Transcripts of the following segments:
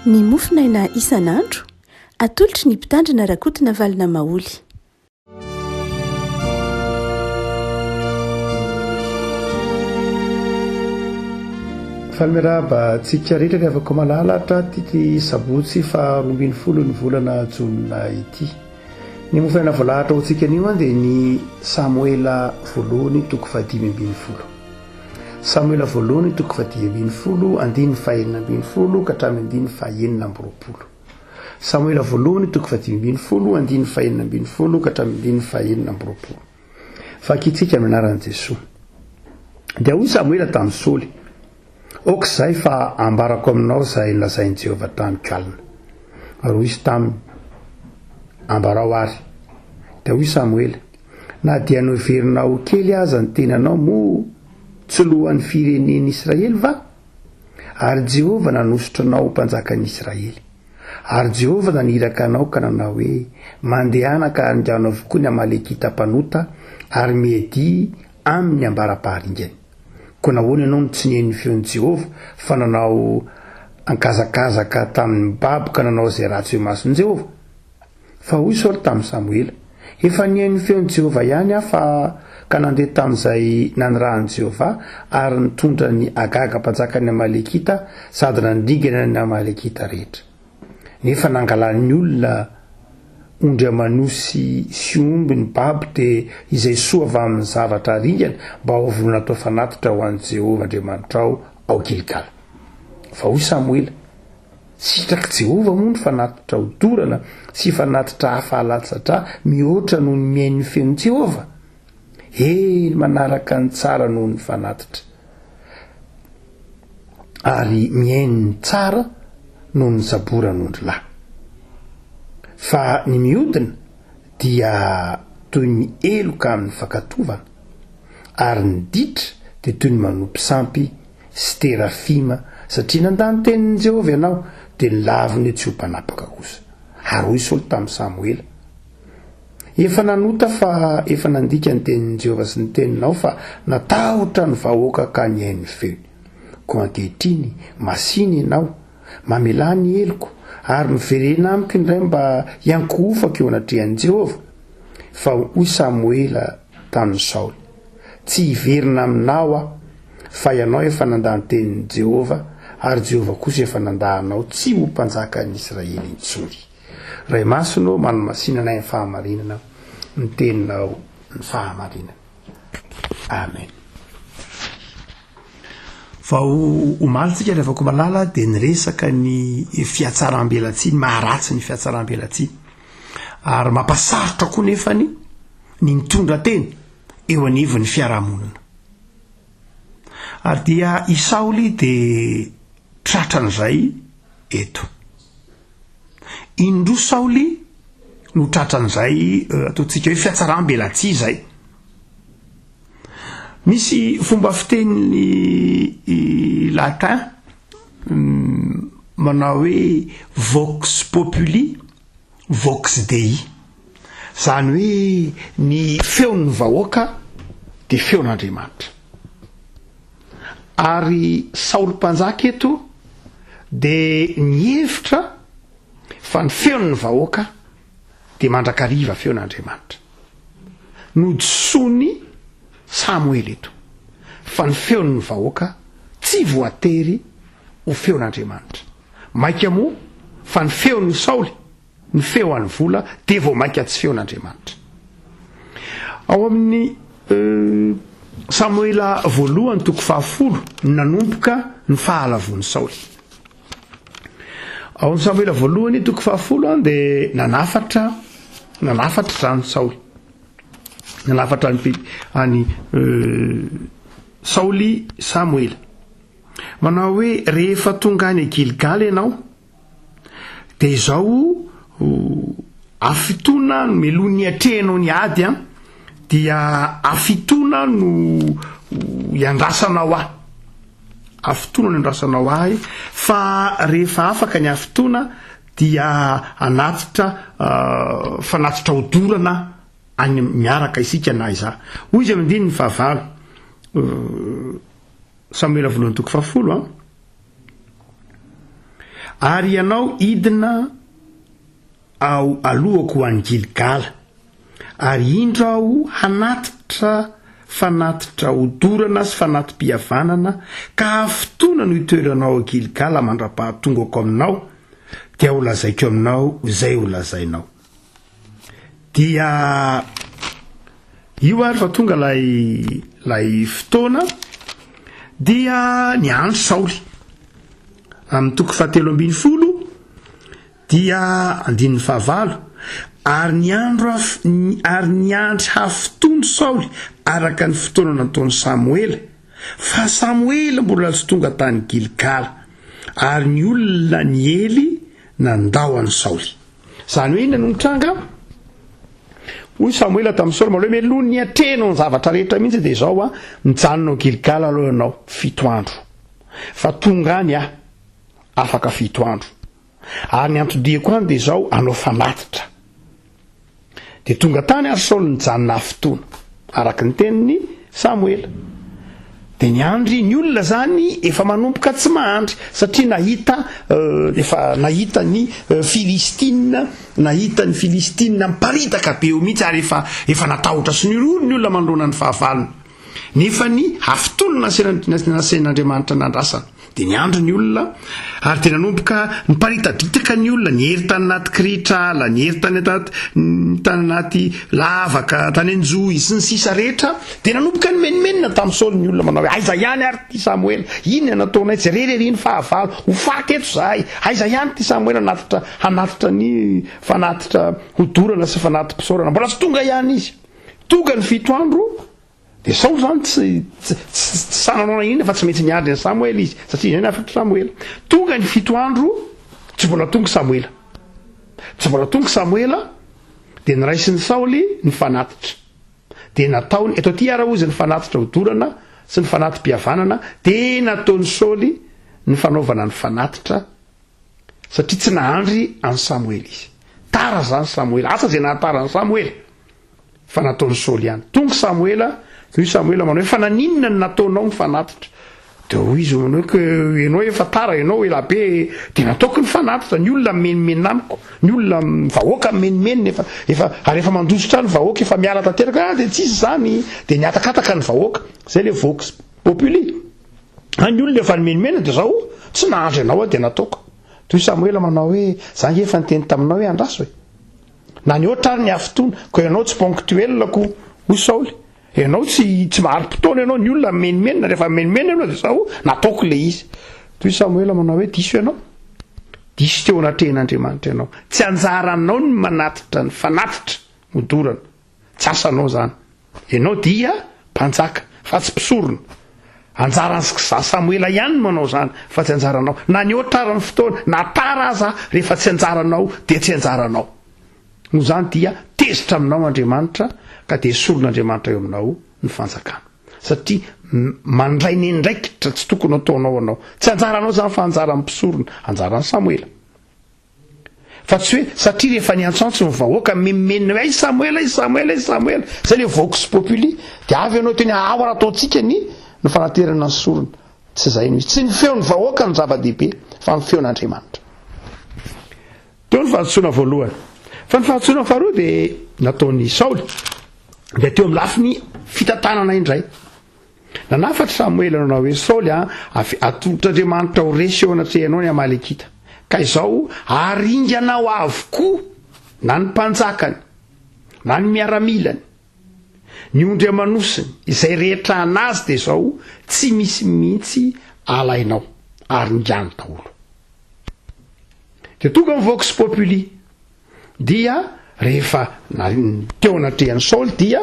Ny mofonaina isan'andro, atolotry ny Mpitandrina Rakotonavalona Maholy. Faly miarahaba antsika rehetra ry havako malala hatraty sabotsy faha 12 ny volana jona ity. Ny mofonaina voalahatra ho antsika anio dia ny Samoela voalohany toko faha 15. Samoela voalohany toko faha 15 andininy faha-16 ka hatramin'ny andininy faha-26. Samoela voalohany toko faha 15 andininy faha-16 ka hatramin'ny andininy faha-26. Vakintsika amin'ny anaran'i Jesoa. Dia hoy Samoela tamin'i Saoly, Aoka izay fa ambarako aminao izay nolazain'i Jehovah tamiko alina. Ary hoy izy taminy, Ambarao àry. Dia hoy Samoela, Na dia noheverinao ho kely aza ny tenanao, moa tsy lohan'ny firenen'Israely va? Ary Jehovah nanosotra anao ho mpanjakan'ny Israely. Ary Jehovah naniraka anao ka nanao hoe, Mandehana ka aringano avokoa ny Amalekita mpanota, ary miadia aminy ambara-paharingany. Koa nahoana ianao no tsy nihaino ny feon'i Jehovah, fa nanao ankazakazaka tamin'ny babo ka nanao izay ratsy eo imason'i Jehovah? Fa hoy Saoly tamin'i Samoela, Efa nihaino ny feon'i Jehovah ihany aho fa ka nandeha tamin'izay nanirahan'i Jehovah ary nitondra an'i Agaga mpanjakan'ny Amalekita sady nandringana ny Amalekita rehetra. Nefa nangalan'ny olona ondry aman'osy sy omby ny babo dia izay soa avy amin'ny zavatra aringana mba ho vono natao fanatitra ho an'i Jehovah Andriamanitrao ao Gilgala. Fa hoy Samoela, Sitrak'i Jehovah moa ny fanatitra hodorana sy fanatitra hafa alatsa-drà mihoatra noho ny mihaino ny feon'i Jehovah? Eny, manaraka ny tsara noho ny fanatitra, ary mihaino ny tsara noho ny saboran'ondrilahy. Fa ny mihodina dia toy ny heloka amin'ny fankatoavana, ary ny ditra dia toy ny manompo sampy sy terafima, satria nandà ny tenin'i Jehovah ianao, dia nolaviny tsy ho mpanapaka kosa. Ary hoy Saoly tamin'i Samoela, Efa nanota fa efa nandika ny tenin'i Jehovah sy ny teninao, fa natahotra ny vahoaka ka nihaino ny feony. Koa ankehitriny, masìna ianao, mamelà ny heloko, ary miverena amiko indray mba hiankohofako eo anatrehan'i Jehovah. Fa hoy Samoela tamin'i Saoly, Tsy hiverina aminao aho, fa ianao efa nandà ny tenin'i Jehovah, ary Jehovah kosa efa nandà anao tsy ho mpanjakan'ny Israely intsony. Ray Masina ô, manamasina anay amin'ny fahamarinana, ny teninao ny fahamarinana. Amen. Vao omaly tsika ry havako malala dia niresaka ny fihatsaram-belatsihy, ny maharatsy ny fihatsaram-belatsihy. Ary mampasarotra koa nefany ny mitondra tena eo anivon'ny fiarahamonina. Ary dia i Saoly dia tratran'izay eto. Indroa Saoly no tratran'izay eh, ataontsika hoe fihatsaram-belatsihy izay. Misy fomba fiteny latin mm, manao hoe vox populi vox dei. Izany hoe ny feon'ny vahoaka dia feon'Andriamanitra. Ary Saoly mpanjaka eto dia nihevitra fa ny feon'ny vahoaka dia mandrakariva feon'Andriamanitra. Nodisoany Samoela eto fa ny feon'ny vahoaka tsy voatery ho feon'Andriamanitra. Mainka moa fa ny feon'i Saoly, ny feo an'ny vola, dia vao mainka tsy feon'Andriamanitra. Ao amin'ny Samoela voalohany toko fahafolo no nanomboka ny fahalavoan'i Saoly. Ao amin'ny Samoela voalohany toko fahafolo dia nanafatra nanafatra izany Saoly. Nanafatra an'i an'i Saoly Samoela. Manao hoe, Rehefa tonga any Gilgala ianao, dia izao hafitoana no melohin'ny hiatrehanao ny ady an, dia hafitoana no hiandrasanao ahy. Hafitoana no hiandrasanao ahy, fa rehefa afaka ny hafitoana dia hanatitra fanatitra hodorana any miaraka isika na izaho. Hoy izy amin'ny andininy fahavalo. Samoela voalohany toko fahafolo an. Ary ianao hidina ao alohako ho any Gilgala, ary indro aho hanatitra fanatitra hodorana sy fanati-pihavanana, ka hafitoana no hitoeranao ao Gilgala mandra-pahatongako aminao, dia holazaiko aminao izay holazainao. Dia io ary fa tonga ilay ilay fotoana dia niandry Saoly. Amin'ny toko fahatelo ambin'ny folo dia andininy fahavalo, ary niandro ary niandry hafitono Saoly araka ny fotoana nataon'i Samoela, fa Samoela mbola tsy tonga tany Gilgala, ary ny olona niely nandao an'i Saoly. Izany hoe inona no nitranga? Hoy Samoela tamin'i Saoly, Maloha mialoha ny hiatrehanao ny zavatra rehetra mihitsy dia izao aho, mijanona ao Gilgala aloha ianao fito andro. Fa tonga any aho afaka fito andro. Ary ny anton-diako any dia izao, hanao fanatitra. Dia tonga tany ary Saoly nijanona hafitoana, araka ny tenin'i Samoela. Dia niandry ny olona izany efa manomboka tsy mahandry, satria nahita, efa nahita ny Filistina, nahita ny Filistina miparitaka be eo mihitsy, ary efa, efa natahotra sy nihorohoro ny olona manoloana ny fahavalony. Nefa ny hafitoana nasain'Andriamanitra nandrasana. Dia niandry ny olona, ary dia nanomboka niparitadritaka ny olona, niery tany anaty kirihitr'ala, niery tany anaty, tany anaty lavaka, tany an-johy, sy ny sisa rehetra. Dia nanomboka nimenomenona tamin'i Saoly ny olona, manao hoe, Aiza ihany ary ity Samoela? Inona no nataonay? Jereo ery ny fahavalo, ho faty eto izahay. Aiza ihany ity Samoela hanatitra, hanatitra ny fanatitra hodorana sy fanati-pisaorana? Mbola tsy tonga ihany izy. Tonga ny fito andro, dia Saoly izany tsy tsy tsy sahy nanao na inona fa tsy maintsy niandry an'i Samoela izy, satria izay ny hafatr'i Samoela. Tonga ny fito andro, tsy mbola tonga Samoela. Tsy mbola tonga Samoela, dia noraisin'i Saoly ny fanatitra. Dia nataony, eto aty ara hozy ny fanatitra hodorana sy ny fanati-pihavanana, dia nataon'i Saoly ny fanaovana ny fanatitra satria tsy nahandry an'i Samoela izy. Tara izany Samoela, asa izay nahatara an'i Samoela, fa nataon'i Saoly ihany. Tonga Samoela, dia hoy Samoela manao hoe, fa naninona no nataonao ny fanatitra? Dia hoy izy manao hoe, ianao efa tara, ianao ela be, dia nataoko ny fanatitra, ny olona mimenomenona amiko, ny olona, ny vahoaka mimenomenona, efa, efa, ary efa mandositra ahy ny vahoaka, efa miala tanteraka, ah, dia tsisy izany, dia nihatakataka ny vahoaka. Izay ilay vox populi. Hay ny olona efa nimenomenona dia zao, tsy nahandry anao aho dia nataoko. Toy Samoela manao hoe, za nge efa niteny taminao hoe andraso e. Na nihoatra ary ny hafitoana, koa ianao tsy ponctuel ko, hoy Saoly. Ianao tsy tsy mahari-potoana ianao, ny olona mimenomenona, rehefa mimenomenona ianao dia zao, nataoko ilay izy. Toy Samoela manao hoe, diso ianao. Diso teo anatrehan'Andriamanitra ianao. Tsy anjaranao ny manatitra ny fanatitra hodorana. Tsy asanao izany. Ianao dia mpanjaka, fa tsy mpisorona. Anjaran'i Samoela ihany no manao izany, fa tsy anjaranao. Na nihoatra ara ny fotoana, na tara aza, rehefa tsy anjaranao, dia tsy anjaranao. Noho izany dia tezitra aminao Andriamanitra, ka dia esorin'Andriamanitra eo aminao ny fanjakana. Satria mandray ny andraikitra tsy tokony hataonao ianao. Tsy anjaranao izany fa anjaran'ny mpisorona, anjaran'i Samoela. Fa tsy hoe satria rehefa niantsoantso ny vahoaka mimenomenona hoe aiza Samoela, aiza Samoela, aiza Samoela, zay le vox populi, dia avy ianao teny ao raha ataontsika ny ny fanaterana ny sorona. Tsy izay no izy. Tsy ny feon'ny vahoaka no zava-dehibe fa ny feon'Andriamanitra. Teo ny fahadisoana voalohany. Fa ny fahadisoana faharoa dia nataon'i Saoly dia teo amin'ny lafiny fitantanana indray. Nanafatry Samoela nanao hoe, Saoly a, avy atolotr'Andriamanitra ho resy eo anatrehanao ny Amalekita. Ka izao, haringanao avokoa na ny mpanjakany, na ny miaramilany, ny ondry aman'osiny, izay rehetra an'azy dia izao, tsy misy mihitsy alainao, aringano daholo. Dia tonga ny Vox Populi. Dia rehefa teo anatrehan'i Saoly dia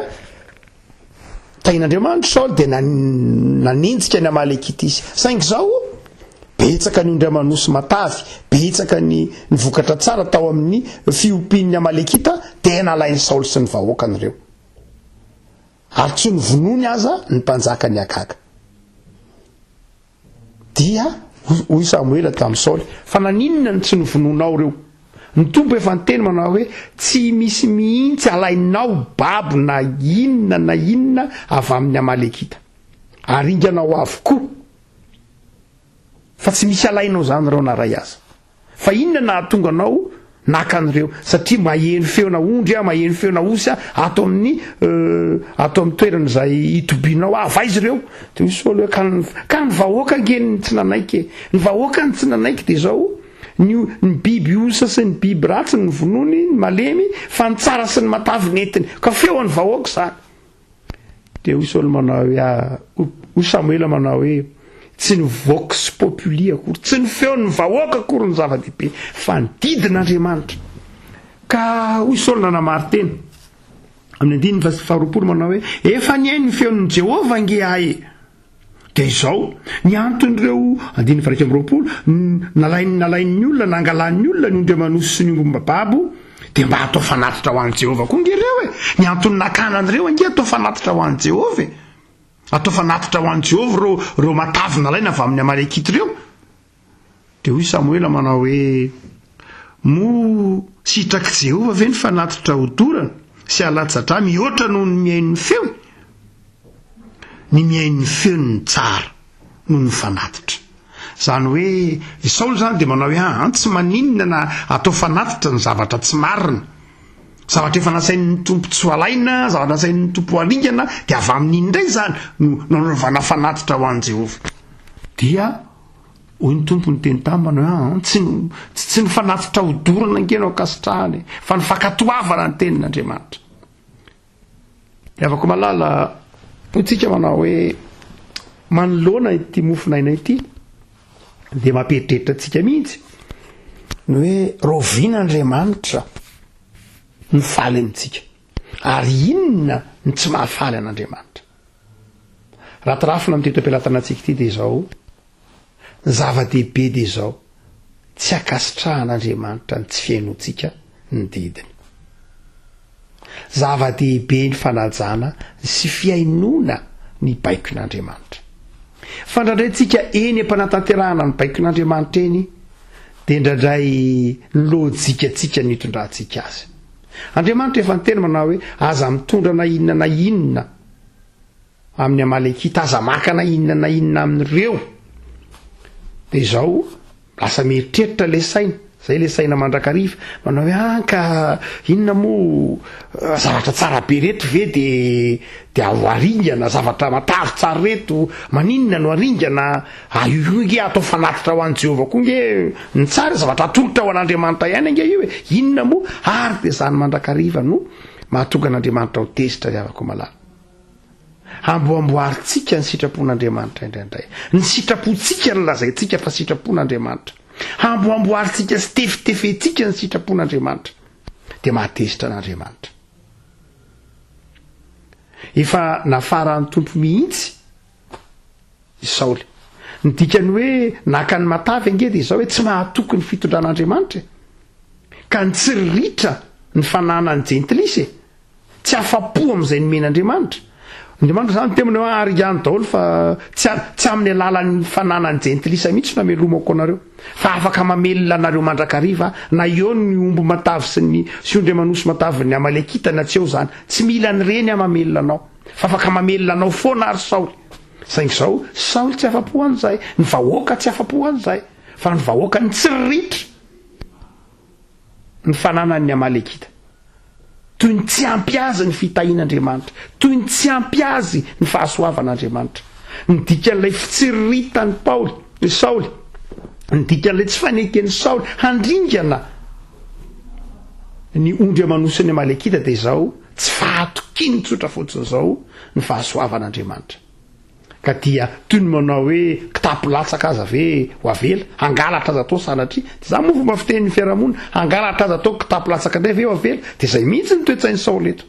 tahin'Andriamanitra Saoly dia nanenjika ny Amalekita izy. Saingy izao, betsaka ny ondry aman'osy matavy, betsaka ny ny vokatra tsara tao amin'ny fiompian'ny Amalekita, dia nalain'i Saoly sy ny vahoakany ireo. Ary tsy novonoiny aza ny mpanjakan'i Agaga. Dia hoy Samoela tamin'i Saoly, Fa naninona no tsy novonoinao ireo? Ny Tompo efa niteny manao hoe, Tsy misy mihitsy alainao babo na inona na inona avy amin'ny Amalekita. Aringanao avokoa. Fa tsy misy alainao izany ireo na iray aza. Fa inona nahatonga anao naka an'ireo? Satria maheno feona ondry aho, maheno feona osy aho ato amin'ny ato amin'ny toerana izay itobianao aho. Avy aiza ireo? Dia hoy Saoly hoe, ka ny, ka ny vahoaka ange no tsy nanaiky e. Ny vahoaka no tsy nanaiky dia izao, ny, ny biby osa sy ny biby ratsy no vonoiny, ny malemy, fa ny tsara sy ny matavy nentiny. Ka feon'ny vahoaka izany. Dia hoy Saoly manao hoe, ah, hoy Samoela manao hoe, tsy ny vox populi akory, tsy ny feon'ny vahoaka akory ny zava-dehibe, fa ny didin'Andriamanitra. Ka hoy Saoly nanamari-tena, amin'ny andininy faharoapolo manao hoe, efa nihaino ny feon'i Jehovah ange aho e! Dia izao, ny anton'ireo, andininy faha 21, nalain'ny nalain'ny olona, nangalan'ny olona ny ondry aman'osy sy ny omby babo, dia mba hatao fanatitra ho an'i Jehovah koa ange ireo e! Ny antony nakana an'ireo ange atao fanatitra ho an'i Jehovah e! Atao fanatitra ho an'i Jehovah ireo, ireo matavy nalaina avy amin'ny Amalekita ireo. Dia hoy Samoela manao hoe, Moa sitrak'i Jehovah ve ny fanatitra hodorana sy alatsa-drà mihoatra noho ny mihaino ny feony? Ny mihaino ny feony no tsara noho ny fanatitra. Izany hoe, i Saoly izany dia manao hoe, Aa, tsy maninona na atao fanatitra ny zavatra tsy marina. Zavatra efa nasain'ny Tompo tsy ho alaina, zavatra nasain'ny Tompo ho aringana, dia avy amin'iny indray izany no nanaovana fanatitra ho an'i Jehovah. Dia Hoy ny Tompo niteny taminy hoe, Aa, tsy, tsy ny fanatitra hodorana ange no ankasitrahana e, fa ny fankatoavana ny tenin'Andriamanitra. Ry havako malala, hoy tsika manao hoe, manoloana ity mofon'aina ity, dia mampieritreritra antsika mihitsy ny hoe rahoviana Andriamanitra no faly amintsika, ary inona no tsy mahafaly an'Andriamanitra. Raha tarafina amin'ity eto am-pelatanantsika ity dia izao, ny zava-dehibe dia izao, tsy ankasitrahan'Andriamanitra ny tsy fihainoantsika ny didiny. Zava-dehibe ny fanajana sy fihainoana ny baikon'Andriamanitra. Fa indraindray tsika eny am-panatanterahana ny baikon'Andriamanitra eny dia indraindray ny lojikantsika no itondrantsika azy. Andriamanitra efa niteny manao hoe aza mitondra na inona na inona amin'ny Amalekita, aza maka na inona na inona amin'ireo. Dia izao, lasa mieritreritra ilay saina, izay ilay saina mandrakariva, manao hoe ah ka inona moa eh, zavatra tsara be reto ve de de ao aringana, zavatra matavy tsara reto, maninona no aringana, ah io koa nge atao fanatitra ho an'i Jehovah koa nge ny tsara, zavatra atolotra ho an'Andriamanitra ihany ange io e, inona moa, ary dia izany mandrakariva no mahatonga an'Andriamanitra ho tezitra ry havako malala. Amboamboarintsika ny sitrapon'Andriamanitra indraindray. Ny sitrapontsika no lazaintsika fa sitrapon'Andriamanitra. Amboamboarintsika sy tefitefentsika ny sitrapon'Andriamanitra. Dia mahatezitra an'Andriamanitra. Efa nafaran'ny Tompo mihitsy i Saoly. Ny dikan'ny hoe naka ny matavy ange dia izao hoe tsy mahatoky ny fitondran'Andriamanitra e. Ka nitsiriritra ny fananan'ny jentilisa e. Tsy afa-po amin'izay nomen'Andriamanitra. Andriamanitra izany miteny hoe aringano daholo fa tsy tsy amin'ny alalan'ny fananan'ny jentilisa mihitsy no amelomako anareo. Fa afaka mamelona anareo mandrakariva aho, na eo ny omby matavy sy ny sy ondry aman'osy matavin'ny Amalekita na tsy eo izany. Tsy mila an'ireny aho mamelona anao. Fa afaka mamelona anao foana ary Saoly. Saingy izao, Saoly tsy afa-po an'izay, ny vahoaka tsy afa-po an'izay, fa ny vahoaka nitsiriritra ny fananan'ny Amalekita. Toy ny tsy ampy azy ny fitahian'Andriamanitra, toy ny tsy ampy azy ny fahasoavan'Andriamanitra. Ny dikan'ilay fitsiriritan'i Paoly, i Saoly, ny dikan'ilay tsy faneken'i Saoly handringana ny ondry aman'osin'ny Amalekita dia izao, Tsy fahatokiany tsotra fotsiny izao ny fahasoavan'Andriamanitra. Ka dia toy ny manao hoe kitapo latsaka aza ve ho avela, hangalatra aza atao sanatria. Dia izany moa fomba fitenin'ny fiarahamonina, hangalatra aza atao kitapo latsaka indray ve ho avela. Dia izay mihitsy ny toe-tsain'i Saoly eto.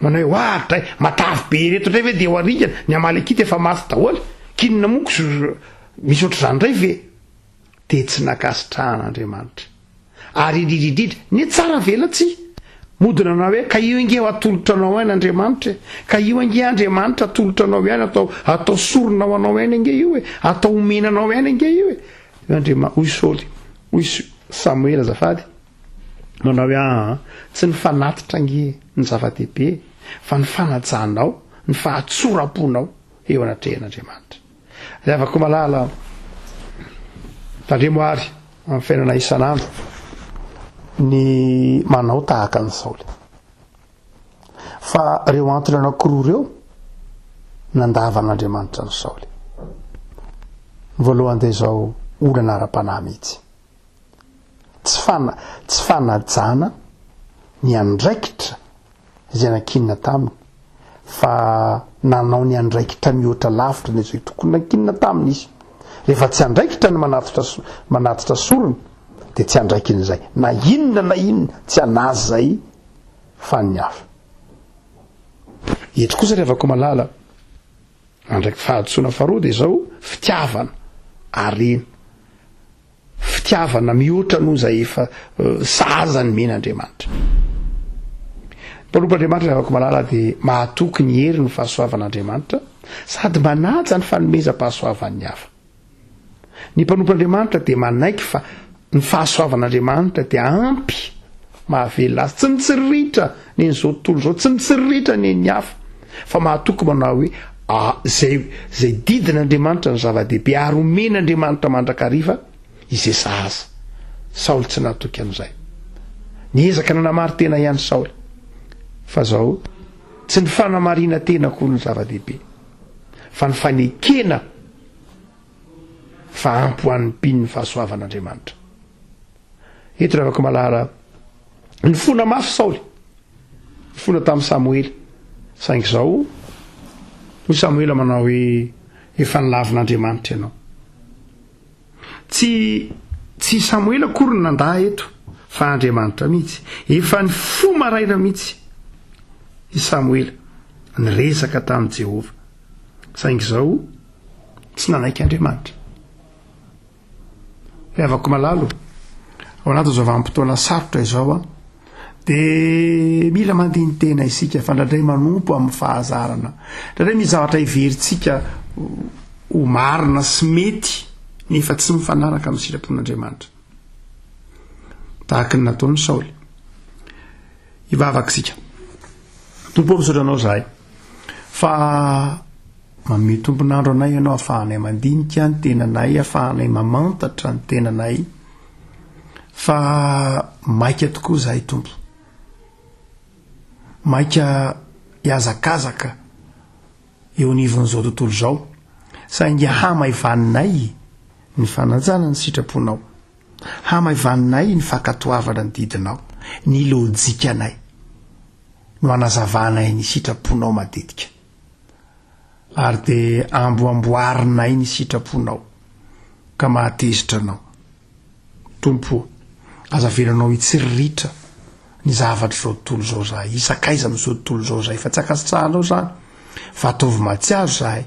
Manao hoe oa dray, matavy be ireto indray ve dia ho aringana, ny Amalekita efa maty daholo, k'inona moa misy ohatr'izany indray ve? Dia tsy nankasitrahan'Andriamanitra. Ary indrindra indrindra, ny tsara velatsihy. Mody nanao hoe, ka io ange ho atolotra anao ihany Andriamanitra e! Ka io ange Andriamanitra atolotra anao ihany, atao, atao sorona ho anao ihany ange io e! Atao omena anao ihany ange io e! Hoy Andriama, hoy Saoly, hoy Samoela azafady, manao hoe, aa, tsy ny fanatitra ange ny zava-dehibe, fa ny fanajanao, ny fahatsoram-ponao eo anatrehan'Andriamanitra. Ry havako malala, tandremo ary. Amin'ny fiainana isan'andro ny manao tahaka an'i Saoly. Fa ireo antony anankiroa ireo nandavan'Andriamanitra an'i Saoly. Ny voalohany dia izao olana ara-panahy mihitsy. Tsy fana, tsy fanajana ny andraikitra izay nankinina taminy fa nanao ny andraikitra mihoatra lavitra ny izay tokony nankinina taminy izy. Rehefa tsy andraikitra ny manatitra manatitra sorona dia tsy andraikiny izay na inona na inona tsy anazy izay fa ny hafa. Eto kosa ry havako malala, andraiky fahadisoana faharoa dia izao fitiavana harena. Fitiavana mihoatra noho izay efa sahaza ny men'Andriamanitra. Ny mpanompon'Andriamanitra ry havako malala dia mahatoky ny hery ny fahasoavan'Andriamanitra sady manaja ny fanomezam-pahasoavan'ny hafa. Ny mpanompon'Andriamanitra dia manaiky fa ny fahasoavan'Andriamanitra dia ampy mahavelona azy, tsy mitsiriritra nen'izao tontolo izao, tsy mitsiriritra nen'ny hafa, fa mahatoky manao hoe ah, izay izay didin'Andriamanitra ny zava-dehibe ary omen'Andriamanitra mandrakariva izay sahaza. Saoly tsy nahatoky an'izay. Niezaka nanamari-tena ihany Saoly, fa zao tsy ny fanamarinan-tena akory ny zava-dehibe, fa ny fanekena fa ampy ho an'ny mpino ny fahasoavan'Andriamanitra. Eto Ravakomalala, nifona mafy Saoly, nifona tamin'i Samoela. Saingy izao, hoy Samoela manao hoe, efa nilavin'Andriamanitra ianao. Tsy tsy Samoela akory no nandà eto, fa Andriamanitra mihitsy. Efa nifoha maraina mihitsy i Samoela, niresaka tamin'i Jehovah. Saingy izao, tsy nanaiky Andriamanitra. Ry havako malala o, ao anatin'izao vanim-potoana sarotra izao an, dia mila mandini-tena isika fa indraindray manompo amin'ny fahazarana. Indraindray misy zavatra heverintsika ho marina sy mety nefa tsy mifanaraka amin'ny sitrapon'Andriamanitra. Tahaka ny nataon'i Saoly. Hivavaka isika. Tompo ô, misaotra anao izahay fa Manome tombon'andro anay Ianao ahafahanay mandinika ny tenanay, ahafahanay mamantatra ny tenanay fa maika tokoa izahay Tompo. Maika hihazakazaka eo anivon'izao tontolo izao, saingy hamaivaninay ny fanajana ny sitraponao. Hamaivaninay ny fankatoavana ny didinao, ny lojikanay no anazavanay ny sitraponao matetika. Ary dia amboamboarinay ny sitraponao, ka mahatezitra Anao. Tompo ô, aza avelanao hitsiriritra ny zavatr'izao tontolo izao izahay, hisakaiza amin'izao tontolo izao izahay, fa tsy ankasitrahanao izany, fa ataovy mahatsiaro izahay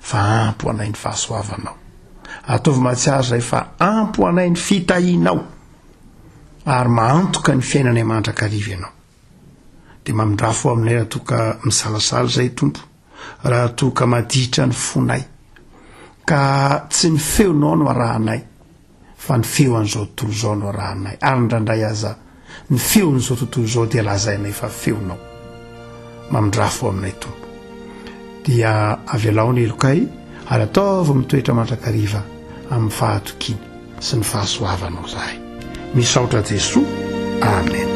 fa ampy ho anay ny fahasoavanao. Ataovy mahatsiaro izahay fa ampy ho anay ny fitahianao, ary mahantoka ny fiainanay mandrakariva Ianao. Dia mamindrà fo aminay raha toa ka misalasala izay Tompo, raha toa ka maditra ny fonay, ka tsy ny feonao no arahanay, fa ny feo an'izao tontolo izao no arahanay, ary indraindray aza ny feon'izao tontolo izao dia lazainay fa feonao. Mamindrà fo aminay Tompo. Dia avelao ny helokay ary ataovy mitoetra mandrakariva amin'ny fahatokiana. sy ny fahasoavanao zahay. Misaotra Jesoa. Amen.